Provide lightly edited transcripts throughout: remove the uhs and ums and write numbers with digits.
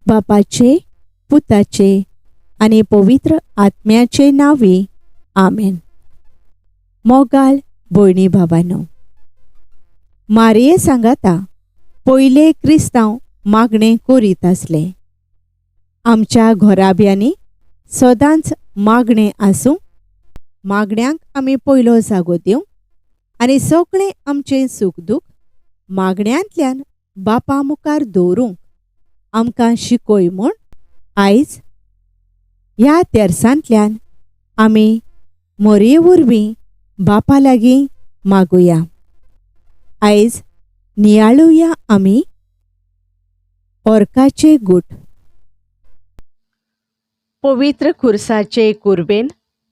बापाचे, पुताचे आनी पवित्र आत्म्याचे नांवी, आमेन. मोगाल भयणी भावानो, मारये सांगाता पयले क्रिस्तांव मागणें करीत आसले. आमच्या घराब्यांनी सदांच मागणें आसूं. मागण्यांक आमी पयलो जागो दिवं आनी सगळें आमचें सूख दूख मागण्यांतल्यान बापा मुखार दवरूंक आमकां शिकय म्हूण आयज ह्या तेर्सांतल्यान आमी मोरये वरवीं बापा लागीं मागुया. आयज नियाळुया आमी ऑर्काचे गूट. पवित्र खुर्साचे कुर्बेन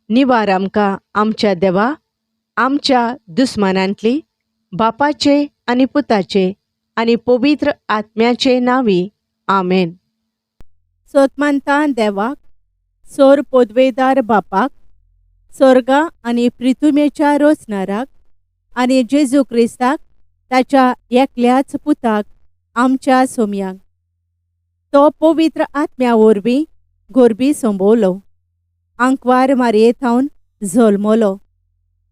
निवार आमकां आमच्या देवा, आमच्या दुस्मानांतली, बापाचे आनी पुताचे आनी पवित्र आत्म्याचे नांवी, आमेन. सोतमानता देवाक, सोर पोदवेदार बापाक, सोर्गा आनी प्रिथुमेच्या रोचनाराक आनी जेजू क्रिस्ताक ताच्या एकल्याच पुताक आमच्या सोमयांक, तो पवित्र आत्म्या वरवीं गोरबी संबवलो, आंकवार मारये थावन जल्मलो,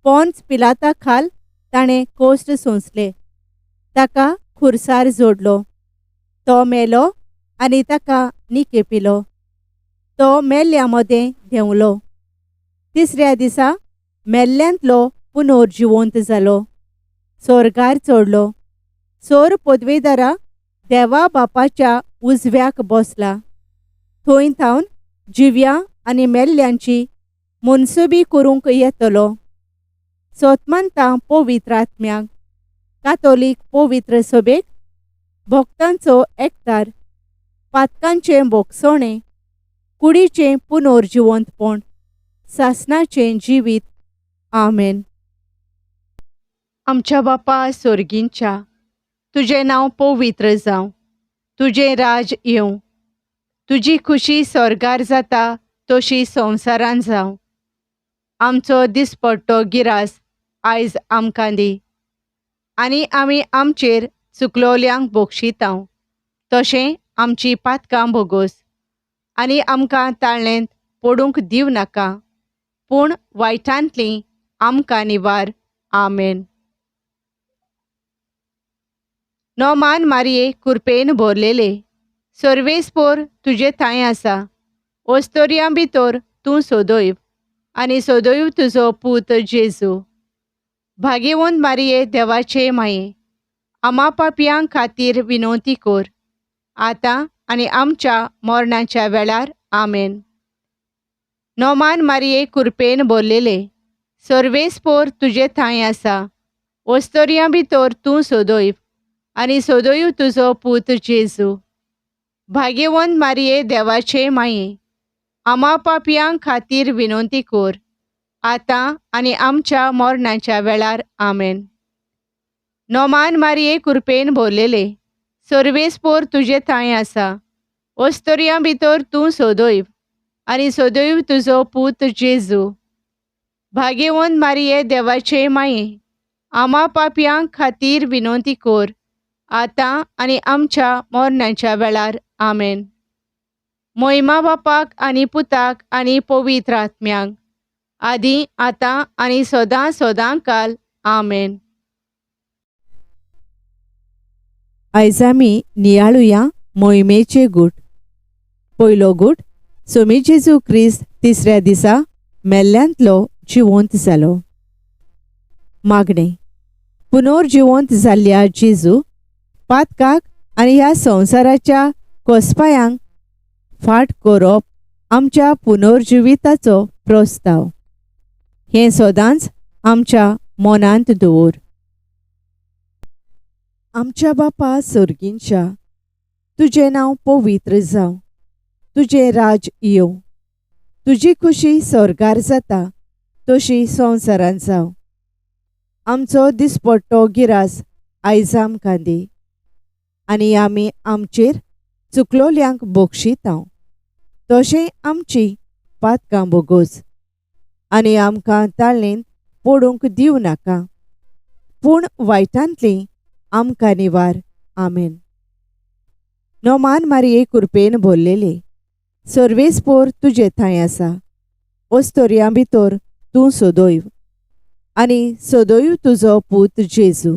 पोन्स पिलाता खाल ताणें कोश्ट सोंसले, ताका खुर्सार जोडलो, तो मेलो आनी ताका निकेपिलो, तो मेल्ल्या मदें देंवलो, तिसऱ्या दिसा मेल्ल्यांतलो पुनर्जिवंत जालो, सोर्गार चडलो, सोर पदवेदारा देवा बापाच्या उजव्याक बसला, थंय थावन जिव्या आनी मेल्ल्यांची मनसुबी करूंक येतलो. सोतमानता पवित्र आत्म्याक, कातोलीक पवित्र सभेक, भक्तांचो एकतार, पातकांचें भोगसणें, कुडीचें पुनर्जिवंतपण, सासणाचें जिवीत, आमेन. आमच्या बापा सोर्गींच्या, तुजें नांव पवित्र जावं, तुजें राज येवं, तुजी खुशी स्वर्गार जाता तशी संवसारान जावं. आमचो दिसपट्टो गिरास आयज आमकां दी आनी आमी आमचेर चुकलोल्यांक बोगशितांव तशें आमची पातकां भोगोस आनी आमकां ताळ्ळेंत पडूंक दिवं नाका, पूण वायटांतली आमकां निवार, आमेन. नोमान मारये कुरपेन भरलेले, सर्वेस्पोर तुजे थांय आसा, ओस्तोरयां भितर तूं सोदयव आनी सोदयव तुजो पूत जेजू. भागेवंत मारये देवाचे माये, आमा पापयां खातीर विनवती कर, आतां आनी आमच्या मरणाच्या वेळार, आमेन. नोमान मारये कुरपेन भरलेले, सर्वेस्पोर तुजे थांय आसा, ओस्तोरयां भितर तूं सोदयव आनी सोदयव तुजो पूत जेजू. भाग्यवंत मारये देवाचे माये, आमा पापयां खातीर विनवती कर, आतां आनी आमच्या मरणाच्या वेळार, आमेन. नोमान मारये कुरपेन भरलेले, सर्वेस्पोर तुजे थांय आसा, ओस्तोरयां भितर तूं सोदयव आनी सोदयव तुजो पूत जेजू. भाग्यवंत मारये देवाचे माये, आमा पापयां खातीर विनवती कर, आतां आनी आमच्या मरणाच्या वेळार, आमेन. मोहिमा बापाक आनी पुताक आनी पवित्र आत्म्याक, आदी आतां आनी सदां सदां काल, आमेन. आयज आमी नियाळुया मोहिमेचे गूट. पयलो गूट, सोमी जेजू क्रिस्त तिसऱ्या दिसा मेल्ल्यांतलो जिवंत जालो. मागणें. पुनर्जिवंत जाल्ल्या जेजू, पातकाक आनी ह्या संवसाराच्या कोसपायांक फाट करप आमच्या पुनर्जिविताचो प्रस्ताव, हें सदांच आमच्या मनांत दवर. आमच्या बापा सर्गींच्या, तुजें नांव पवित्र जावं, तुजें राज येवं, तुजी खुशी स्वर्गार जाता तशी संवसारांत जावं. आमचो दिसपट्टो गिरास आयज आमकां दी आनी आमी आमचेर चुकलोल्यांक बोगशितांव तशें आमची पातकां बोगोस आनी आमकां ताळ्ळेंत पडूंक दिवं नाका, पूण वायटांतली आमकां निवार, आमेन. नोमान मारये कुरपेन भरलेले सर्वेस्पोर तुजे थांय आसा ओस्तोरयां भितर तूं सदैव आनी सदैव तुजो पूत जेजू.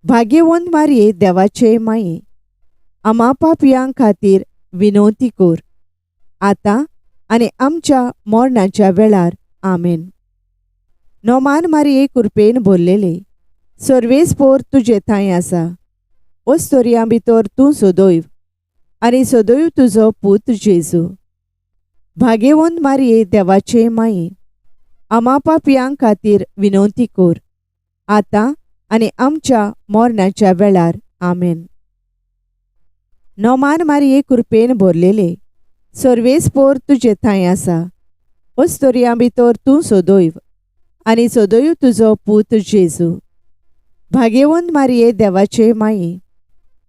भाग्यवंत मारये देवाचे माये आमा पापयां खातीर विनवती कर आतां आनी आमच्या मरणाच्या वेळार. आमेन. नोमान मारये कुरपेन भरलेले सर्वेस्पोर तुजे थांय आसा ओस्तोरयां भितर तूं सदैव आनी सदैव तुजो पूत जेजू. भाग्यवंत मारये देवाचे माये आमा पापयां खातीर विनवती कर आतां आनी आमच्या मरणाच्या वेळार. आमेन. नोमान मारये कुरपेन भरलेले सर्वेस्पोर तुजे थांय आसा ओस्तोरयां भितर तूं सदैव आनी सदैव तुजो पूत जेजू. भाग्यवंत मारये देवाचे माये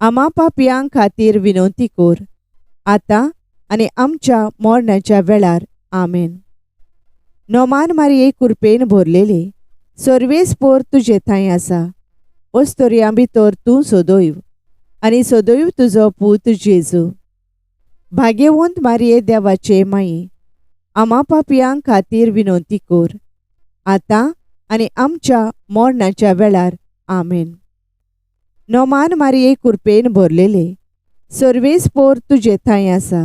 आमा पापयां खातीर विनवती कर आतां आनी आमच्या मरणाच्या वेळार. आमेन. नोमान मारये कुरपेन भरलेले सर्वेस्पोर तुजे थांय आसा ओस्तोरयां भितर तूं सदैव आनी सदैव तुजो पूत जेजू. भाग्यवंत मारये देवाचे माये आमा पापयां खातीर विनवती कर आतां आनी आमच्या मरणाच्या वेळार. आमेन. नोमान मारये कुरपेन भरलेले सर्वेस्पोर तुजे थांय आसा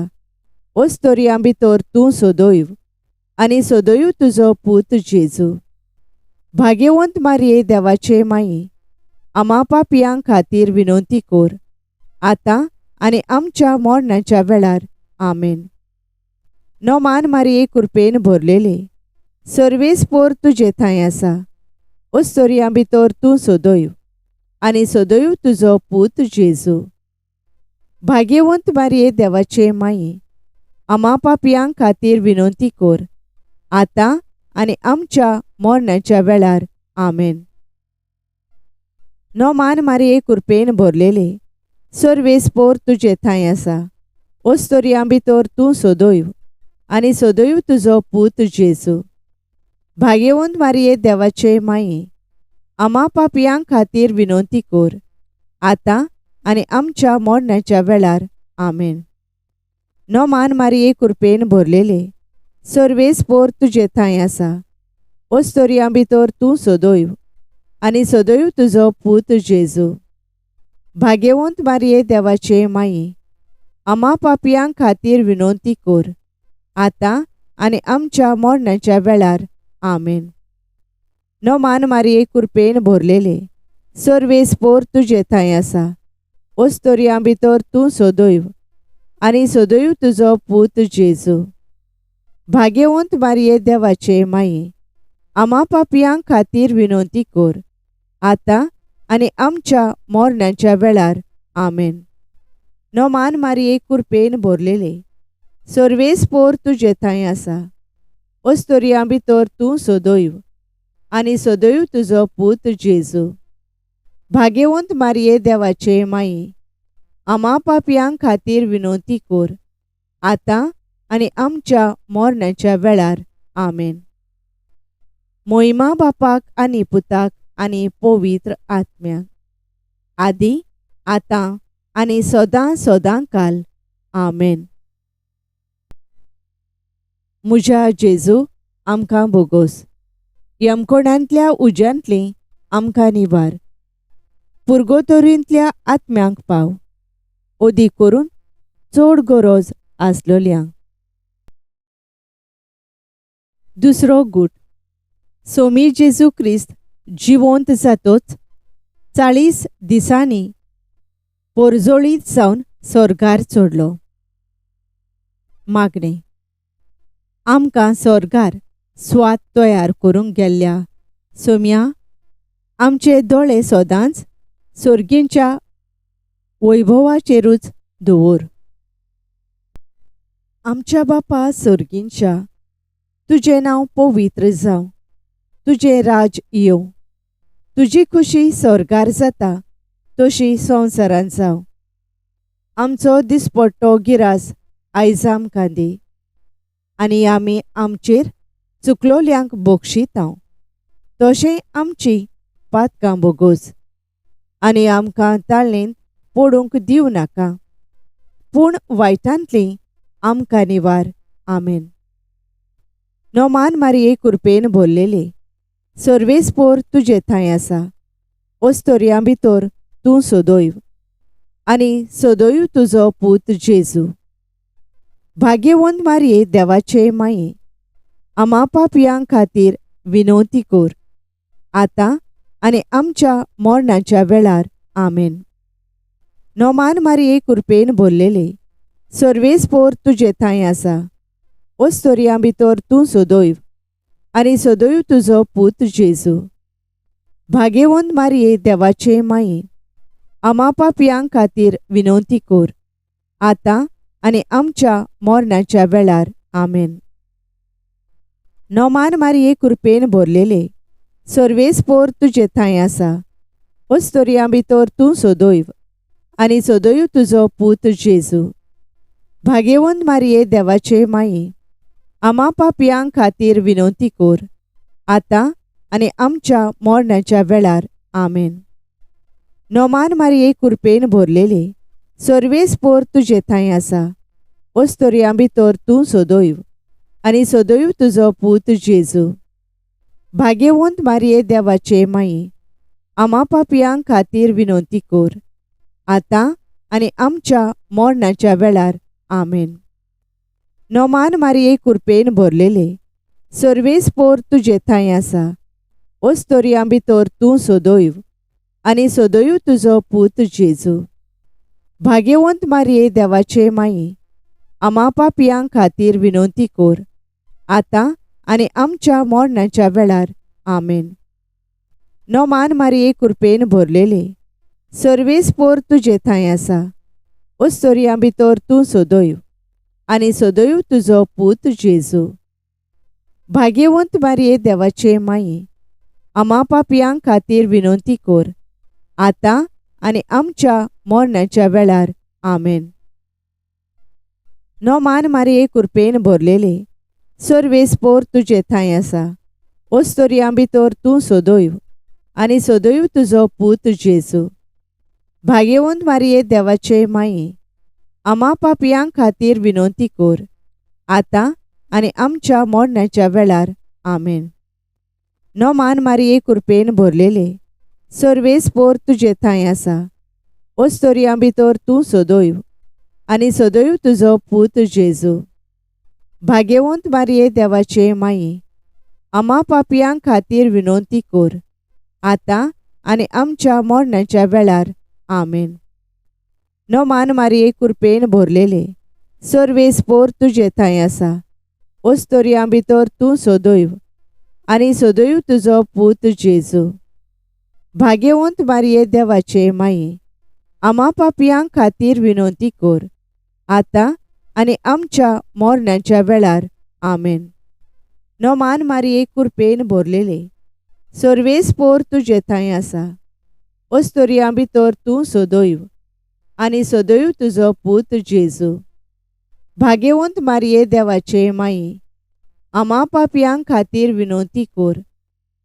ओस्तोरयां भितर तूं सदैव आनी सदैव तुजो पूत जेजू. भाग्यवंत मारये देवाचे माये आमा पापयां खातीर विनवती कर आतां आनी आमच्या मरणाच्या वेळार. आमेन. नोमान मारये कुरपेन भरलेले सर्वेस्पोर तुजे थांय आसा ओस्तोरयां भितर तूं सदैव आनी सदैव तुजो पूत जेजू. भाग्यवंत मारये देवाचे माये आमा पापयां खातीर विनवती कर आतां आनी आमच्या मरणाच्या वेळार. आमेन. नोमान मारये कुरपेन भरलेले सर्वेस्पोर तुजे थांय आसा ओस्तोरयां भितर तूं सदैव आनी सदैव तुजो पूत जेजू. भाग्यवंत मारये देवाचे माये आमा पापयां खातीर विनवती कर आतां आनी आमच्या मरणाच्या वेळार. आमेन. नोमान मारये कुरपेन भरलेले सर्वेस्पोर तुजे थांय आसा ओस्तोरयां भितर तूं सदैव आनी सदैव तुजो पूत जेजू. भाग्यवंत मारये देवाचे माये आमा पापयां खातीर विनवती कर आतां आनी आमच्या मरणाच्या वेळार. आमेन. नोमान मारये कुरपेन भरलेले सर्वेस्पोर तुजे थांय आसा ओस्तोरयां भितर तूं सदैव आनी सदैव तुजो पूत जेजू. भाग्यवंत मारये देवाचे माये आमा पापयां खातीर विनवती कर आतां आनी आमच्या मरणाच्या वेळार. आमेन. नोमान मारये कुरपेन भरलेले सर्वेस्पोर तुजे थांय आसा ओस्तोरयां भितर तूं सदैव आनी सदैव तुजो पूत जेजू. भाग्यवंत मारये देवाचे माये आमा पापयां खातीर विनवती कर आतां आनी आमच्या मरणाच्या वेळार. आमेन. मोहिमा बापाक आनी पुताक आनी पवित्र आत्म्याक, आदी आतां आनी सदां सदां काल. आमेन. म्हज्या जेजू आमकां बोगोस, यमकोणांतल्या उज्यांतली आमकां निवार, पुर्गोतोरींतल्या आत्म्यांक पाव, ओदी करून चड गरज आसलोल्यांक. दुसरो गूट. सोमी जेजू क्रिस्त जिवंत जातोच 40 दिसांनी पोरजोळीत जावन स्वर्गार चडलो. मागणें. आमकां स्वर्गार स्वाद तयार करूंक गेल्ल्या सोम्या, आमचे दोळे सदांच सर्गींच्या वैभवाचेरूच दवर. आमच्या बापा सर्गींच्या, तुजें नांव पवित्र जावं, तुजें राज येवं, तुजी खुशी स्वर्गार जाता तशी संवसारांत जावं. आमचो दिसपट्टो गिरास आयज आमकां दी आनी आमी आमचेर चुकलोल्यांक बक्षितांव तशें आमची पातकां बोगोस आनी आमकां ताळणेंत पडूंक दिवं नाका पूण वायटांतली आमकां निवार. आमेन. नोमान मारये कुरपेन भरलेले, सर्वेस्पोर तुजे थंय आसा, ओस्तोरयां भितर तूं सदैव आनी सदैव तुजो पूत जेजू. भाग्यवंत मारये देवाचे माये, आमा पापयां खातीर विनवती कर, आतां आनी आमच्या मरणाच्या वेळार. आमेन. नोमान मारये कुरपेन भरलेले, सर्वेस्पोर तुजे थंय आसा, ओस्तोरयां भितर तूं सदैव आनी सदैव तुजो पूत जेजू. भाग्यवंत मारये देवाचे माये, आमा पापयां खातीर विनवती कर, आतां आनी आमच्या मरणाच्या वेळार. आमेन. नोमान मारये कुरपेन भरलेले, सर्वेस्पोर तुजे थंय आसा, ओस्तोरयां भितर तूं सदैव आनी सदैव तुजो पूत जेजू. भाग्यवंत मारये देवाचे माये, आमा पापयां खातीर विनवती कर, आतां आनी आमच्या मरणाच्या वेळार. आमेन. नोमान मारये कुरपेन भरलेले, सर्वेस्पोर तुजे थंय आसा, ओस्तोरयां भितर तूं सदैव आनी सदैव तुजो पूत जेजू. भाग्यवंत मारये देवाचे माये, आमा पापयां खातीर विनवती कर, आतां आनी आमच्या मरणाच्या वेळार. आमेन. नोमान मारये कुरपेन भरलेले, सर्वेस्पोर तुजे थंय आसा, ओस्तोरयां भितर तूं सदैव आनी सदैव तुजो पूत जेजू. भाग्यवंत मारये देवाचे माये, आमा पापयां खातीर विनवती कर, आतां आनी आमच्या मरणाच्या वेळार. आमेन. नोमान मारये कुरपेन भरलेले, सर्वेस्पोर तुजे थंय आसा, ओस्तोरयां भितर तूं सदैव आनी सदैव तुजो पूत जेजू. भाग्यवंत मारये देवाचे माये, आमा पापयां खातीर विनवती कर, आतां आनी आमच्या मरणाच्या वेळार. आमेन. नोमान मारये कुरपेन भरलेले, सर्वेस्पोर तुजे थंय आसा, ओस्तोरयां भितर तूं सदैव आनी सदैव तुजो पूत जेजू. भाग्यवंत मारये देवाचे माये, आमा पापयां खातीर विनवती कर, आतां आनी आमच्या मरणाच्या वेळार. आमेन. नोमान मारये कुरपेन भरलेले, सर्वेस्पोर तुजे थंय आसा, ओस्तोरयां भितर तूं सदैव आनी सदैव तुजो पूत जेजू. भाग्यवंत मारये देवाचे माये, आमा पापयां खातीर विनवती कर, आतां आनी आमच्या मरणाच्या वेळार. आमेन. नोमान मारये कुरपेन भरलेले, सर्वेस्पोर तुजे थंय आसा, ओस्तोरयां भितर तूं सदैव आनी सदैव तुजो पूत जेजू. भाग्यवंत मारये देवाचे माये, आमा पापयां खातीर विनवती कर, आतां आनी आमच्या मरणाच्या वेळार. आमेन. नोमान मारये कुरपेन भरलेले, सर्वेस्पोर तुजे थंय आसा, ओस्तोरयां भितर तूं सदैव आनी सदैव तुजो पूत जेजू. भाग्यवंत मारये देवाचे माये, आमा पापयां खातीर विनवती कर,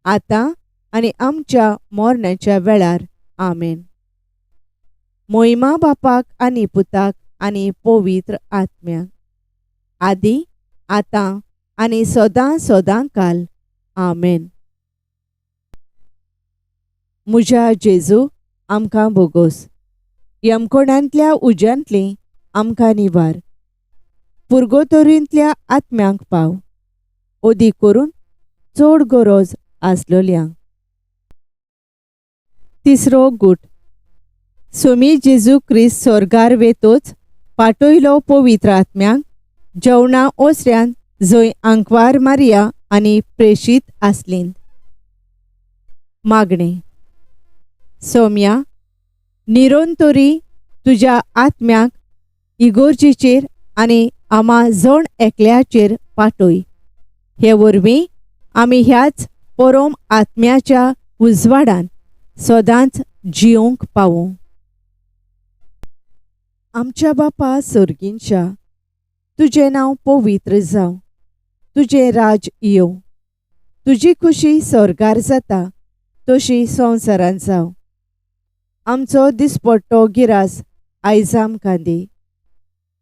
आतां आनी आमच्या मरणाच्या वेळार. आमेन. मोहिमा बापाक आनी पुताक आनी पवित्र आत्म्याक, आदी आतां आनी सदां सदां काल. आमेन. म्हज्या जेजू, आमकां बोगोस, यमकोणांतल्या उज्यांतली आमकां निवार, पुर्गोतोरींतल्या आत्म्यांक पाव, अदीक करून चड गरज आसलोल्यांक. तिसरो गूट. सोमी जेजू क्रिस्त स्वर्गार वेतोच पाटयलो पवित्र आत्म्यांक जेवणा ओसऱ्यान, जंय आंकवार मारिया आनी प्रेशीत आसलीं. मागणें. सोम्या, निरंतरी तुज्या आत्म्याक इगोर्जेचेर आनी आमा जण एकल्याचेर पाटय, हे वरवीं आमी ह्याच परोम आत्म्याच्या उजवाडान सदांच जियोंक पावूं. आमच्या बापा सर्गींच्या, तुजें नांव पवित्र जावं, तुजें राज येवं, तुजी खुशी स्वर्गार जाता तशी संवसारांत जावं. आमचो दिसपट्टो गिरास आयज आमकां दी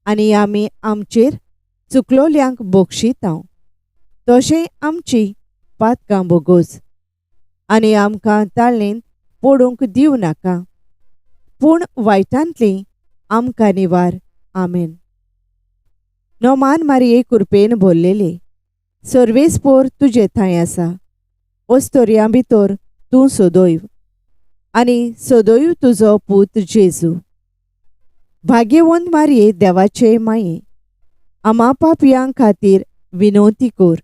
आनी आमी आमचेर चुकलोल्यांक बोगशितांव तशें आमची पातकां बोगोस आनी आमकां ताळेन पडूंक दिवं नाका पूण वायटांतली आमकां निवार. आमेन. नोमान मारिये कुरपेन भरलेले सर्वेस्पोर तुजे थंय आसा ओस्तोरयां भितर तूं सदैव आनी सदैव तुजो पूत जेजू. भाग्यवंत मारिये देवाचे माये आमा पापयां खातीर विनवती कर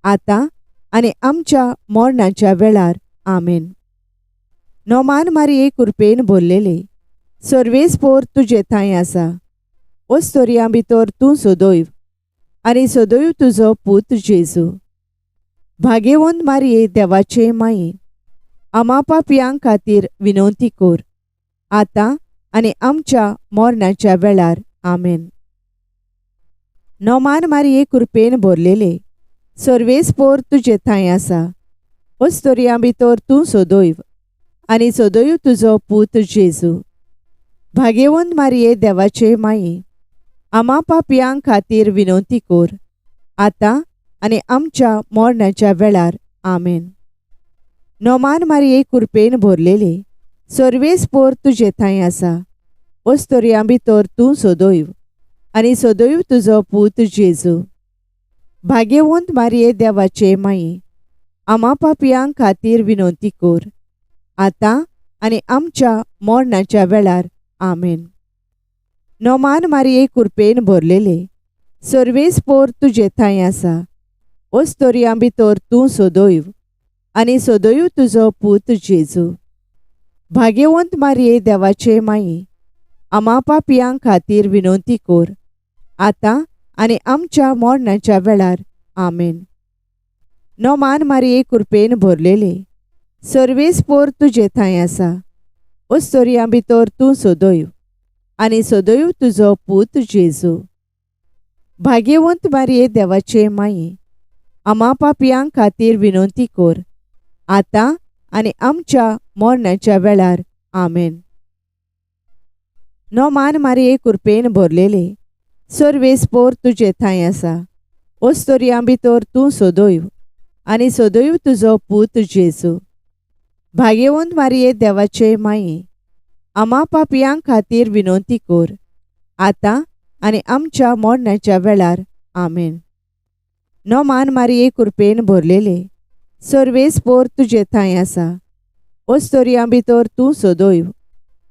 आतां आनी आमच्या मरणाच्या वेळार. आमेन. नोमान मारिये कुरपेन भरलेले सर्वेस्पोर तुजे थंय आसा ओस्तोरयां भितर तूं सदैव आनी सदैव तुजो पूत जेजू. भाग्यवंत मारिये देवाचे माये आमा पापयां खातीर विनवती कर आतां आनी आमच्या मरणाच्या वेळार. आमेन. नोमान मारिये कुरपेन भरलेले सर्वेस्पोर तुजे थंय आसा ओस्तोरयां भितर तूं सदैव आनी सदैव तुजो पूत जेजू. भाग्यवंत मारिये देवाचे माये आमा पापयां खातीर विनवती कर आतां आनी आमच्या मरणाच्या वेळार. आमेन. नोमान मारिये कुरपेन भरलेले सर्वेस्पोर तुजे थंय आसा ओस्तोरयां भितर तूं सदैव आनी सदैव तुजो पूत जेजू. भाग्यवंत मारिये देवाचे माये आमा पापयां खातीर विनवती कर आतां आनी आमच्या मरणाच्या वेळार. आमेन. नोमान मारिये कुरपेन भरलेले सर्वेस्पोर तुजे थंय आसा ओस्तोरयां भितर तूं सदैव आनी सदैव तुजो पूत जेजू. भाग्यवंत मारिये देवाचे माये आमा पापयां खातीर विनवती कर आतां आनी आमच्या मरणाच्या वेळार. आमेन. नोमान मारिये कुरपेन भरलेले सर्वेस्पोर तुजे थंय आसा ओस्तोरयां भितर तूं सदैव आनी सदैव तुजो पूत जेजू. भाग्यवंत मारिये देवाचे माये आमा पापयां खातीर विनवती कर आतां आनी आमच्या मरणाच्या वेळार. आमेन. नोमान मारिये कुरपेन भरलेले सर्वेस्पोर तुजे थंय आसा ओस्तोरयां भितर तूं सदैव आनी सदैव तुजो पूत जेजू. भाग्यवंत मारिये देवाचे माये आमा पापयां खातीर विनवती कर आतां आनी आमच्या मरणाच्या वेळार. आमेन. नोमान मारिये कुरपेन भरलेले सर्वेस्पोर तुजे थंय आसा ओस्तोरयां भितर तूं सदैव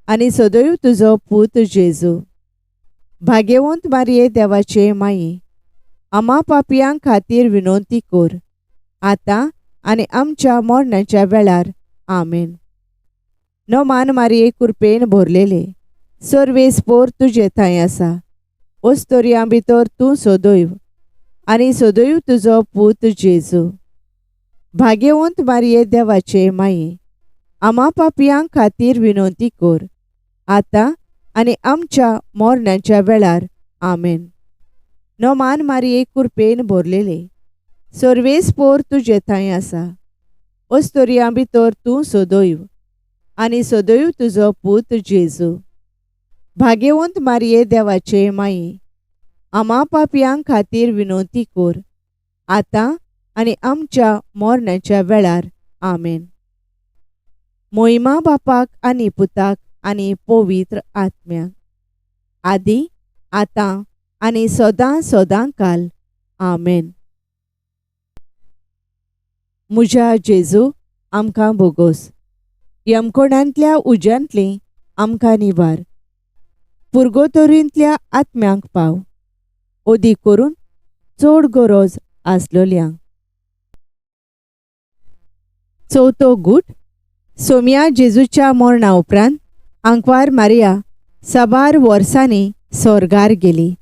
आनी सदैव तुजो पूत जेजू. भाग्यवंत मारिये देवाचे माये आमा पापयां खातीर विनवती कर आतां आनी आमच्या मरणाच्या वेळार. आमेन. नोमान मारिये कुरपेन भरलेले सर्वेस्पोर तुजे थंय आसा ओस्तोरयां भितर तूं सदैव आनी सदैव तुजो पूत जेजू. भाग्यवंत मारिये देवाचे माये आमा पापयां खातीर विनवती कर आतां आनी आमच्या मरणाच्या वेळार. आमेन. नोमान मारिये कुरपेन भरलेले सर्वेस्पोर तुजे थंय आसा ओस्तोरयां भितर तूं सदैव आनी सदैव तुजो पूत जेजू. भाग्यवंत मारिये देवाचे माये आमा पापयां खातीर विनवती कर आतां आनी आमच्या मरणाच्या वेळार. आमेन. मोहिमा बापाक आनी पुताक आनी पवित्र आत्म्याक, आदी आतां आनी सदां सदां काल. आमेन. म्हज्या जेजू आमकां बोगोस यमकोणांतल्या उज्यांतली आमकां निवार पुर्गोतोरींतल्या आत्म्यांक पाव ओदी करून चड गरज आसलोल्यांक. चवथो गूट सोम्या जेजूच्या मरणा उपरांत आंकवार मारिया साबार वर्सांनी सोर्गार गेली.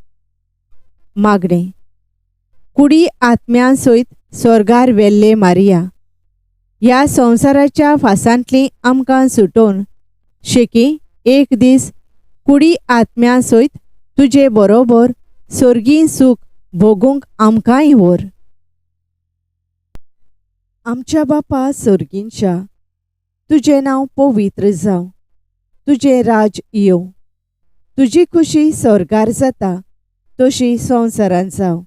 मागणें. कुडी आत्म्या सयत सोर्गार वेल्ले मारिया ह्या संवसाराच्या फासांतली आमकां सुटोवन शेकी एक दीस कुडी आत्म्या सयत तुजे बरोबर सोर्गी सूख भोगूंक आमकांय व्हर. आमच्या बापा सोर्गींच्या, तुजें नांव पवित्र जावं, तुजें राज येवं, तुजी खुशी सोर्गार जाता तशी संवसारांत जावं.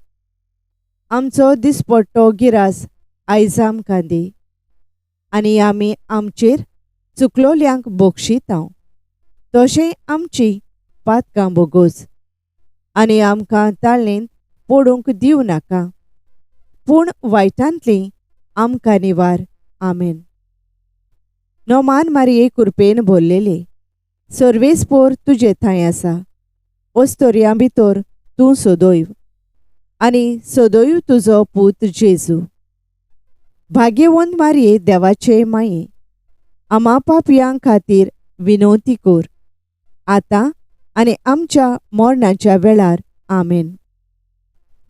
आमचो दिसपट्टो गिरास आयज आमकां दी आनी आमी आमचेर चुकलोल्यांक बक्षितांव तशें आमची पातकां बोगोस आनी आमकां ताळेंत पडूंक दिवं नाका, पूण वायटांतली आमकां निवार. आमेन. नोमान मारिये कुरपेन भरलेले, सर्वेस्पोर तुजे थंय आसा, ओस्तोरयां भितर तूं सदैव आनी सदैव तुजो पूत जेजू. भाग्यवंत मारिये देवाचे माये, आमा पापयां खातीर विनवती कर, आतां आनी आमच्या मरणाच्या वेळार. आमेन.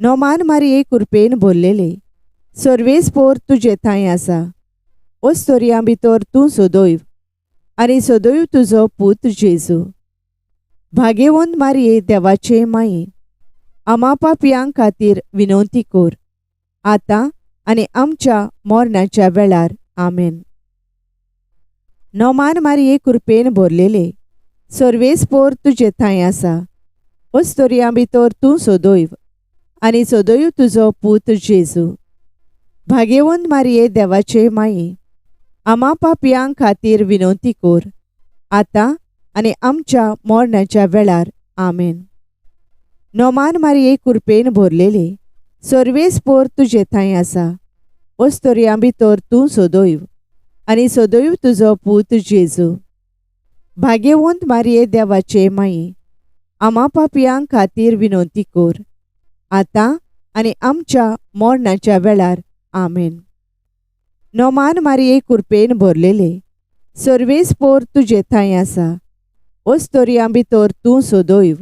नोमान मारिये कुरपेन भरलेले, सर्वेस्पोर तुजे थंय आसा, ओस्तोरयां भितर तूं सदैव आनी सदैव तुजो पूत जेजू. भाग्यवंत मारिये देवाचे माये, आमा पापयां खातीर विनवती कर, आतां आनी आमच्या मरणाच्या वेळार. आमेन. नोमान मारिये कुरपेन भरलेले, सर्वेस्पोर तुजे थंय आसा, ओस्तोरयां भितर तूं सदैव आनी सदैव तुजो पूत जेजू. भाग्यवंत मारिये देवाचे माये, आमा पापयां खातीर विनवती कर, आतां आनी आमच्या मरणाच्या वेळार. आमेन. नोमान मारिये कुरपेन भरलेले, सर्वेस्पोर तुजे थंय आसा, ओस्तोरयां भितर तूं सदैव आनी सदैव तुजो पूत जेजू. भाग्यवंत मारिये देवाचे माये, आमा पापयां खातीर विनवती कर, आतां आनी आमच्या मरणाच्या वेळार. आमेन. नोमान मारिये कुरपेन भरलेले, सर्वेस्पोर तुजे थंय आसा, ओस्तोरयां भितर तूं सदैव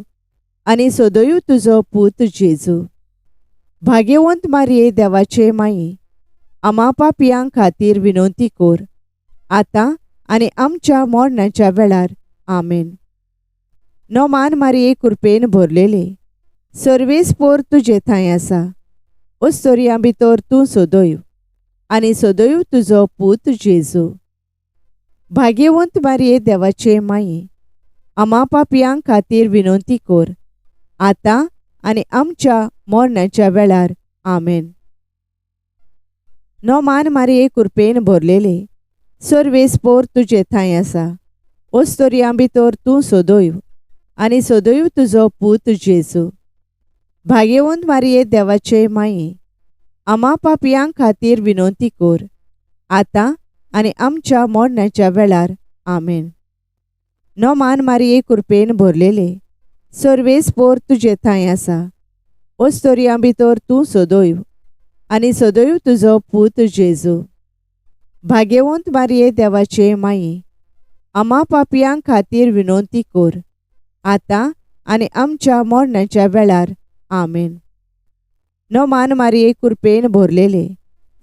आनी सदैव तुजो पूत जेजू. भाग्यवंत मारिये देवाचे माये, आमा पापयां खातीर विनवती कर, आतां आनी आमच्या मरणाच्या वेळार. आमेन. नोमान मारिये कुरपेन भरलेले, सर्वेस्पोर तुजे थंय आसा, ओस्तोरयां भितर तूं सदैव आनी सदैव तुजो पूत जेजू. भाग्यवंत मारिये देवाचे माये, आमा पापयां खातीर विनवती कर, आतां आनी आमच्या मरणाच्या वेळार. आमेन. नोमान मारिये कुरपेन भरलेले, सर्वेस्पोर तुजे थंय आसा, ओस्तोरयां भितर तूं सदैव आनी सदैव तुजो पूत जेजू. भाग्यवंत मारिये देवाचे माये, आमा पापयां खातीर विनवती कर, आतां आनी आमच्या मरणाच्या वेळार. आमेन. नोमान मारिये कुरपेन भरलेले, सर्वेस्पोर तुजे थंय आसा, ओस्तोरयां भितर तूं सदैव आनी सदैव तुजो पूत जेजू. भाग्यवंत मारिये देवाचे माये, आमा पापयां खातीर विनवती कर, आतां आनी आमच्या मरणाच्या वेळार. आमेन. नोमान मारिये कुरपेन भरलेले,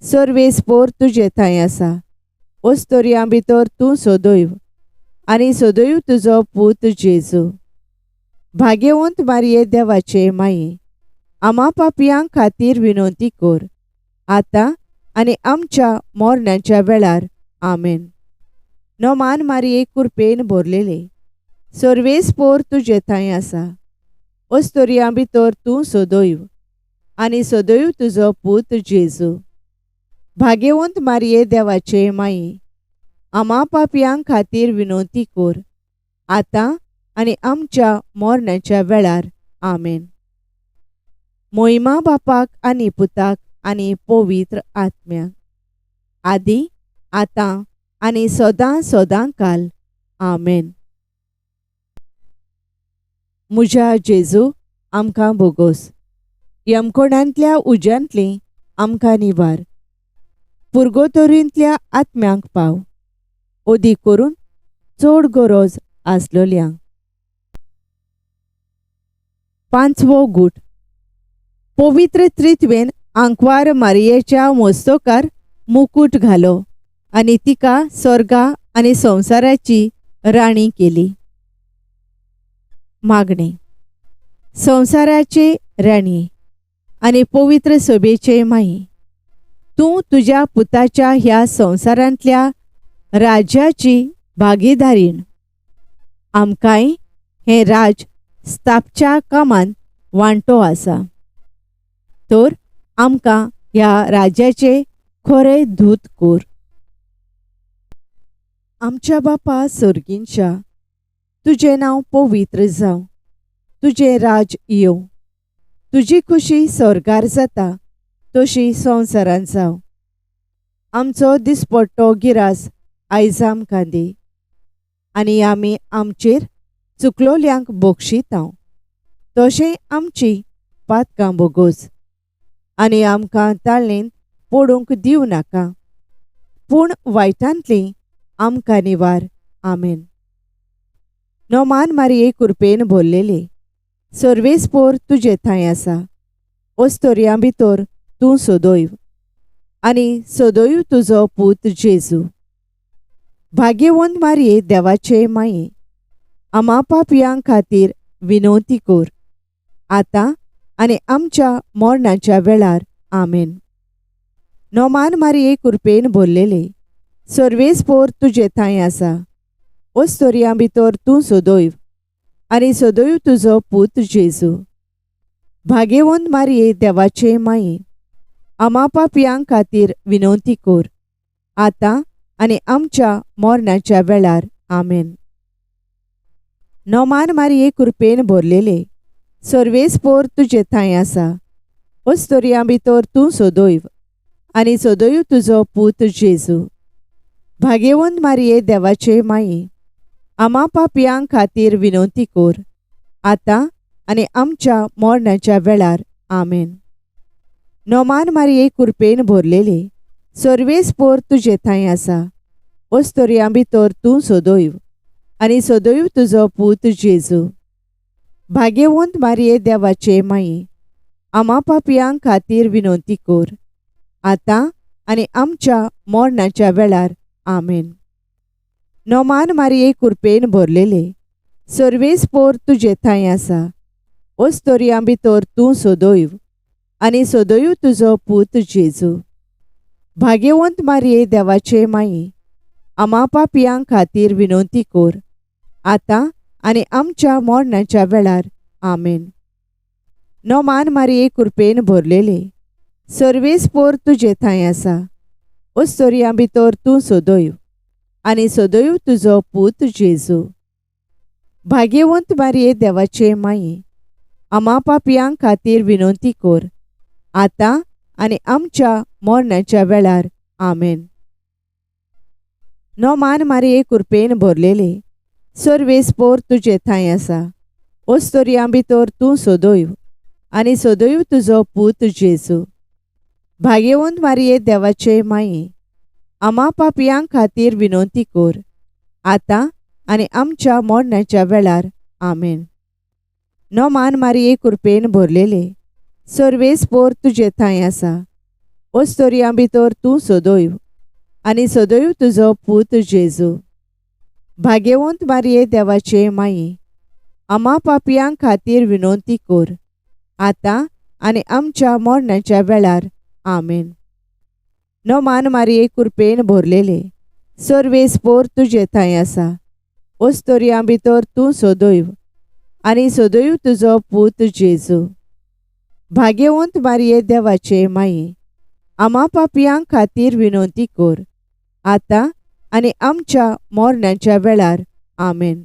सर्वेस्पोर तुजे थंय आसा, ओस्तोरयां भितर तूं सदैव आनी सदैव तुजो पूत जेजू. भाग्यवंत मारिये देवाचे माये, आमा पापयां खातीर विनवती कर, आतां आनी आमच्या मरणाच्या वेळार. आमेन. नोमान मारिये कुरपेन भरलेले, सर्वेस्पोर तुजे थंय आसा, ओस्तोरयां भितर तूं सदैव आनी सदैव तुजो पूत जेजू. भाग्यवंत मारिये देवाचे माये, आमा पापयां खातीर विनवती कर, आतां आनी आमच्या मरणाच्या वेळार. आमेन. मोहिमा बापाक आनी पुताक आनी पवित्र आत्म्याक, आदी आतां आनी सदां सदां काल. आमेन. म्हज्या जेजू, आमकां बोगोस, यमकोणांतल्या उज्यांतली आमकां निवार, पुर्गोतोरींतल्या आत्म्यांक पाव, ओदी करून चड गरज आसलोल्यांक. पांचवो गूट. पवित्र त्रित्वेन आंकवार मारियेच्या मस्तकार मुकूट घालो आनी तिका स्वर्गा आनी संवसाराची राणी केली. मागणें. संवसाराचे राणी आनी पवित्र सभेचे माई, तूं तुज्या पुताच्या ह्या संवसारांतल्या राज्याची भागीदारीण. आमकांय हें राज स्थापच्या कामांत वांटो आसा. तर आमकां ह्या राज्याचे खरे दूत कोर. आमच्या बापा सर्गींच्या, तुजें नांव पवित्र जावं, तुजें राज येवं, तुजी खुशी स्वर्गार जाता तशी संवसारांत जावं. आमचो दिसपट्टो गिरास आयज आमकां दी आनी आमी आमचेर चुकलोल्यांक बक्षितांव तशें आमची पातकां बोगोस आनी आमकां ताळेंत पडूंक दिवं नाका, पूण वायटांतली आमकां निवार. आमेन. नोमान मारिये कुरपेन भरलेले, सर्वेस्पोर तुजे थंय आसा, ओस्तोरयां भितर तूं सदैव आनी सदैव तुजो पूत जेजू. भाग्यवंत मारिये देवाचे माये, आमा पापयां खातीर विनवती कर, आतां आनी आमच्या मरणाच्या वेळार. आमेन. नोमान मारिये कुरपेन भरलेले, सर्वेस्पोर तुजे थंय आसा, ओस्तोरयां भितर तूं सदैव आनी सदैव तुजो पूत जेजू. भाग्यवंत मारिये देवाचे माये, आमा पापयां खातीर विनवती कर, आतां आनी आमच्या मरणाच्या वेळार. आमेन. नोमान मारिये कुरपेन भरलेले, सर्वेस्पोर तुजे थंय आसा, ओस्तोरयां भितर तूं सदैव आनी सदैव तुजो पूत जेजू. भाग्यवंत मारिये देवाचे माये, आमा पापयां खातीर विनवती कर, आतां आनी आमच्या मरणाच्या वेळार. आमेन. नोमान मारिये कुरपेन भरलेले, सर्वेस्पोर तुजे थंय आसा, ओस्तोरयां भितर तूं सदैव आनी सदैव तुजो पूत जेजू. भाग्यवंत मारिये देवाचे माये, आमा पापयां खातीर विनवती कर, आतां आनी आमच्या मरणाच्या वेळार. आमेन. नोमान मारिये कुरपेन भरलेले, सर्वेस्पोर तुजे थंय आसा, ओस्तोरयां भितर तूं सदैव आनी सदैव तुजो पूत जेजू. भाग्यवंत मारिये देवाचे माये, आमा पापयां खातीर विनवती कर, आतां आनी आमच्या मरणाच्या वेळार. आमेन. नोमान मारिये कुरपेन भरलेले, सर्वेस्पोर तुजे थंय आसा, ओस्तोरयां भितर तूं सदैव आनी सदैव तुजो पूत जेजू. भाग्यवंत मारिये देवाचे माये, आमा पापयां खातीर विनवती कर, आतां आनी आमच्या मरणाच्या वेळार. आमेन. नोमान मारिये कुरपेन भरलेले, सर्वेस्पोर तुजे थंय आसा, ओस्तोरयां भितर तूं सदैव आनी सदैव तुजो पूत जेजू. भाग्यवंत मारिये देवाचे माये, आमा पापयां खातीर विनवती कर, आतां आनी आमच्या मरणाच्या वेळार. आमेन. नोमान मारिये कुरपेन भरलेले, सर्वेस्पोर तुजे थंय आसा, ओस्तोरयां भितर तूं सदैव आनी सदैव तुजो पूत जेजू. भाग्यवंत मारिये देवाचे माये, आमा पापयां खातीर विनवती कर, आतां आनी आमच्या मरणाच्या वेळार. आमेन. नोमान मारिये कुरपेन भरलेले, सर्वेस्पोर तुजे थंय आसा, ओस्तोरयां भितर तूं सदैव आनी सदैव तुजो पूत जेजू. भाग्यवंत मारिये देवाचे माये, आमा पापयां खातीर विनवती कर, आतां आनी आमच्या मरणाच्या वेळार. आमेन.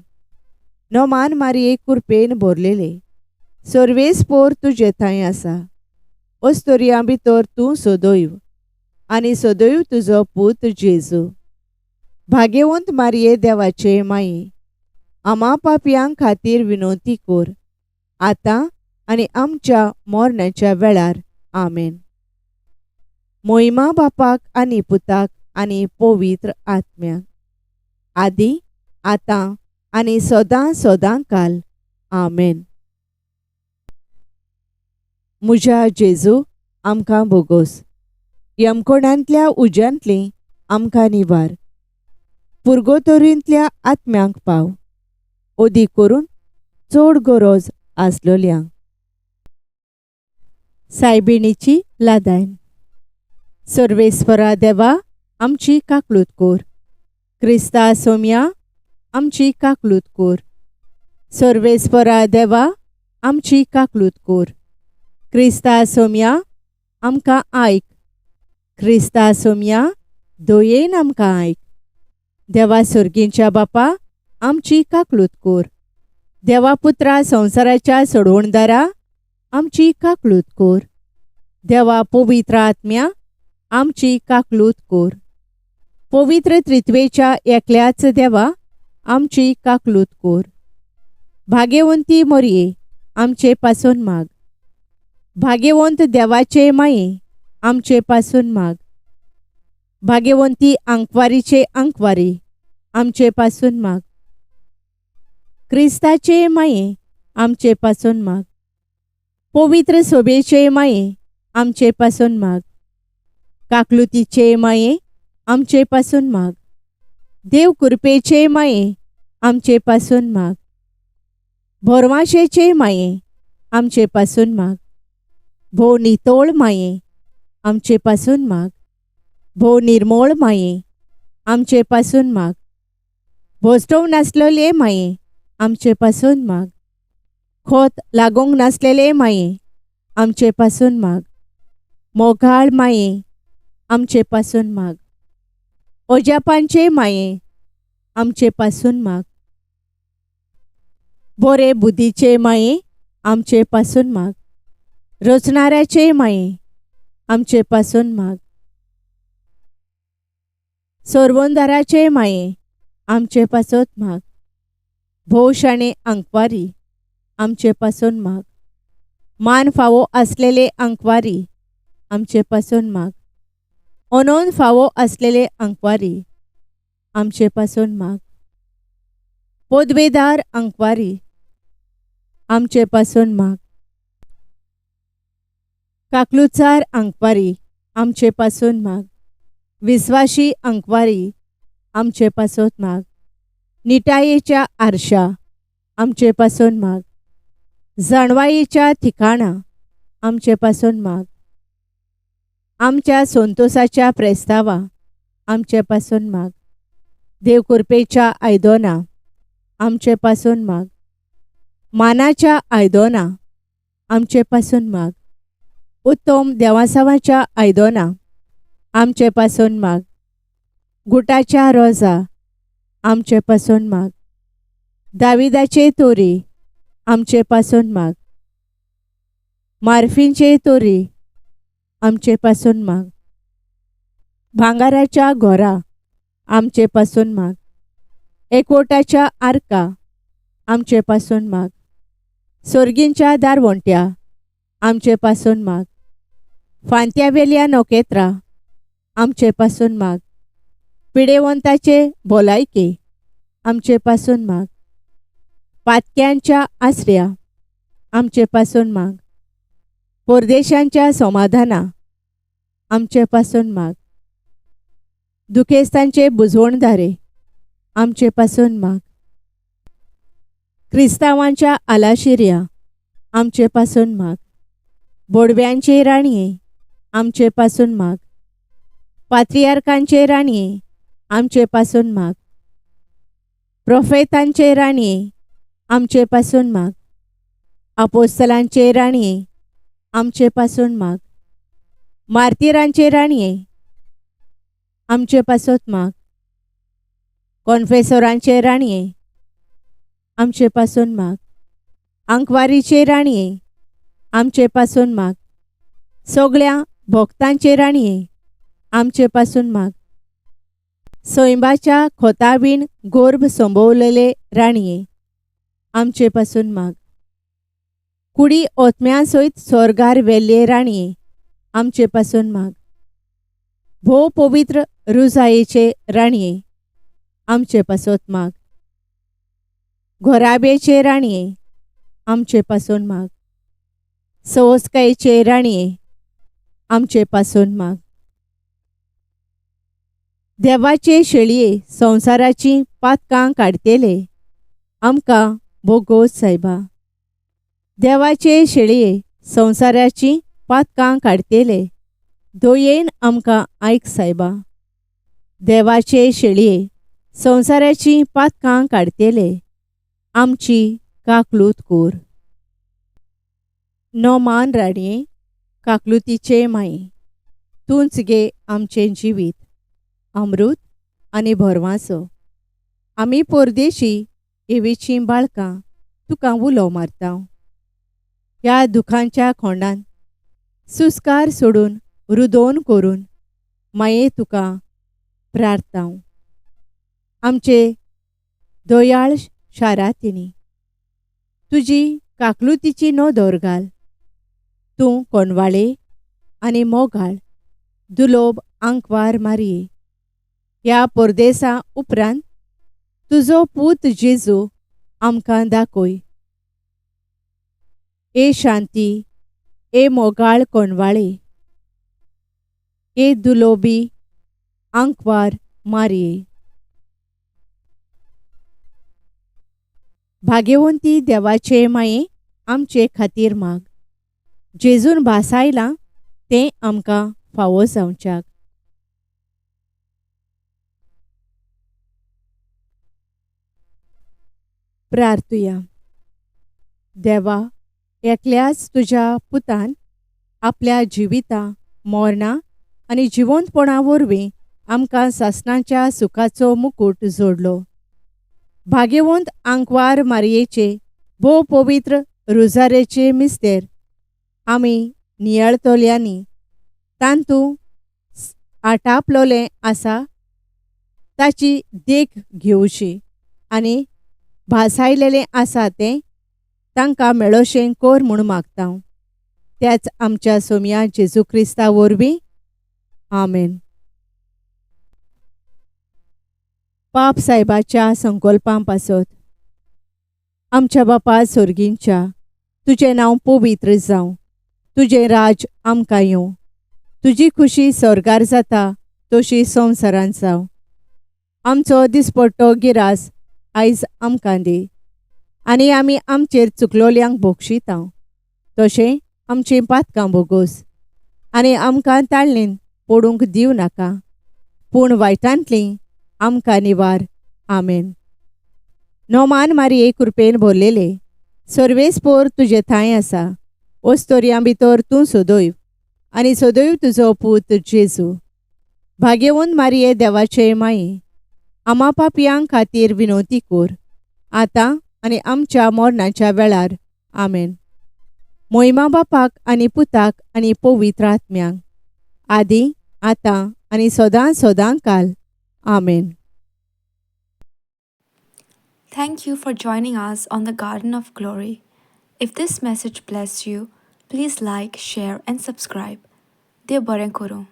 नोमान मारिये कुरपेन भरलेले, सर्वेस्पोर तुजे थंय आसा, ओस्तोरयां भितर तूं सदैव आनी सदैव तुजो पूत जेजू. भाग्यवंत मारिये देवाचे माये, आमा पापयां खातीर विनवती कर, आतां आनी आमच्या मरणाच्या वेळार. आमेन. मोहिमा बापाक आनी पुताक आनी पवित्र आत्म्याक, आदी आतां आनी सदां सदां काल. आमेन. म्हज्या जेजू, आमकां बोगोस, यमकोणांतल्या उज्यांतली आमकां निवार, पुर्गोतोरींतल्या आत्म्यांक पाव, अदीक करून चड गरज आसलोल्यांक. सायबिणीची लादायन. सर्वेस्परा देवा, आमची काकलूत कोर. क्रिस्ता सोम्या, आमची काकलूत कोर. सर्वेस्परा देवा, आमची काकलूत कोर. क्रिस्ता सोम्या आमकां आयक. क्रिस्ता सोम्या दयेन आमकां आयक. देवा सोर्गींच्या बापा आमची काकलूत कोर. देवा पुत्रा संवसाराच्या सोडवणदारा आमची काकलूत कोर. देवा पवित्र आत्म्या आमची काकलूत कोर. पवित्र त्रित्वेच्या एकल्याच देवा आमची काकलूत कोर. भाग्यवंती मोरये आमचे पासून माग. भाग्यवंत देवाचे माये आमचे पासून माग. भाग्यवंती आंकवारीचे आंकवारी आमचे पासून माग. क्रिस्ताचे माये आमचे पासून माग. पवित्र सोबेचे माये आमचे पासून माग. काकलुतीचे माये आमचे पासून माग. देव कृपेचे माये आमचे पासून माग. भोरवाशेचे माये आमचे पासून माग. भोव नितोळ माये आमचे पासून माग. भोव निर्मोळ माये आमचे पासून माग. भोसटोव नासलेले माये आमचे पासून माग. खोत लागूंक नासलेले माये आमचे पासून माग. मोगाळ माये आमचे पासून माग. ओजापांचे माये आमचे पासून माग. बोरे बुद्धीचे माये आमचे पासून माग. रचणाऱ्याचे माये आमचे पासून माग. सोरवंदाराचे माये आमचे पासत माग. भोव शाणे आंकवारी आमचे पासून माग. मान फावो आसलेले आंकवारी आमचे पासून माग. अनोन फावो आसलेले आंकवारी आमचे पासून माग. पदवेदार आंकवारी आमचे पासून माग. काकलुचार आंकवारी आमचे पासून माग. विस्वाशी आंकवारी आमचे पासत माग. निटायेच्या आरशा आमचे पासून माग. जाणवायेच्या ठिकाणा आमचे पासून माग. आमच्या संतोसाच्या प्रेस्तावा आमचे पासून माग. देवकृपेच्या आयदोना आमचे पासून माग. मानाच्या आयदोना आमचे पासून माग. उत्तम देवासावाच्या आयदोना आमचे पासून माग. गुटाच्या रोजा आमचे पासून माग. दाविदाचे तोरी आमचे पासून माग. मार्फींचे तोरी आमचे पासून माग. भांगाराच्या घोरा आमचे पासून माग. एकवटाच्या आर्का आमचे पासून माग. सोर्गींच्या दारवंट्या आमचे पासून माग. फांत्यावेल्या नखेत्रां आमचे पासून माग. पिडेवंताचे भलायके आमचे पासून माग. पातक्यांच्या आसऱ्या आमचे पासून माग. परदेशांच्या समाधाना आमचे पासून माग. दुखेस्तांचे बुजवणदारे आमचे पासून माग. क्रिस्तांवांच्या आलाशिऱ्या आमचे पासून माग. बोडव्यांचे राणये आमचे पासून माग. पात्रियार्कांचे राणये आमचे पासून माग. प्रोफेतांचे राणये आमचे पासून माग. आपोस्तलांचे राणये आमचे पासून माग. मार्तिरांचे राणये आमचे पासत माग. कॉन्फेसोरांचे राणये आमचे पासून माग. आंकवारीचे राणये आमचे पासून माग. सगळ्या भक्तांचे राणये आमचे पासून माग. सैंबाच्या खोतावीण गोर्भ संभवलेले राणये आमचे पासून माग. कुडी ओतम्या सयत स्वर्गार वेल्ले राणये आमचे पासून माग. भोव पवित्र रुजायेचे राणये आमचे पासत माग. घोराब्याचे राणये आमचे पासून माग. सवस्कायेचे राणये आमचे पासून माग. देवाचे शेळये संवसाराची पातकां काडटेले आमकां भोगोस सायबा. देवाचे शेळये संवसाराची पातकां काडटेले दयेन आमकां आयक सायबा. देवाचे शेळये संवसाराची पातकां काडटेले आमची काकलूत कोर. नोमान राणये, काकलुतीचे माये, तूंच गे आमचें जिवीत, अमृत आनी भरवांसो. आमी परदेशी एवीचीं बाळकां तुका उलो मारता. ह्या दुखांच्या खोंडान सुस्कार सोडून रुदोन करून माये तुका प्रार्थांव. आमचे दयाळ शारातिनी तुजी काकलुतीची नदर घाल. तूं कोणवाळे आनी मोगाळ दुलोब आंकवार मारये. ह्या परदेसा उपरांत तुजो पूत जेजू आमकां दाखय. ए शांती, ए मोगाळ कोणवाळे, ए दुलोबी आंकवार मारये. भाग्यवंती देवाचे माये आमचे खातीर माग. जेजून भासायलां तें आमकां फावो जावच्याक. प्रार्थुया. देवा, एकल्याच तुज्या पुतान आपल्या जिविता, मरणा आनी जिवंतपणा वरवीं आमकां सासणाच्या सुखाचो मुकूट जोडलो. भाग्यवंत आंकवार मारयेचे भोव पवित्र रोजारेचे मिस्तेर आमी नियाळतल्यांनी तांतू आटापलोलें आसा ताची देख घेवची आनी भासायलेलें आसा तें तांकां मेळोशें कर म्हूण मागता. त्याच आमच्या सोमया जेजू क्रिस्ता वरवीं. आमेन. पाप साहेबाच्या संकल्पां पासत. आमच्या बापा सोर्गींच्या, तुजें नांव पवित्र जावं, तुजें राज आमकां येवं, तुजी खुशी स्वर्गार जाता तशी संवसारांत जावं. आमचो दिसपट्टो गिरास आयज आमकां दी आनी आमी आमचेर चुकलोल्यांक भोगशिता तशें आमचीं पातकां भोगोस आनी आमकां ताळणेन पडूंक दिवं नाका, पूण वायटांतलीं आमकां निवार. आमेन. नोमान मारये कृपेन भरलेले, सर्वेस्पोर तुजे थांय आसा. ओस्तोरयां भितर तूं सदैव आनी सदैव तुजो पूत जेजू. भाग्यवंत मारये देवाचे माये, आमा पापयां खातीर विनवती कर आतां आनी आमच्या मरणाच्या वेळार. आमेन. मोहिमा बापाक आनी पुताक आनी पवित्र आत्म्यांक, आदी आतां आनी सदां सदां काल. आमेन. Thank you for joining us on the Garden of Glory. If this message blessed you, please like, share, and subscribe. देव बरें करूं.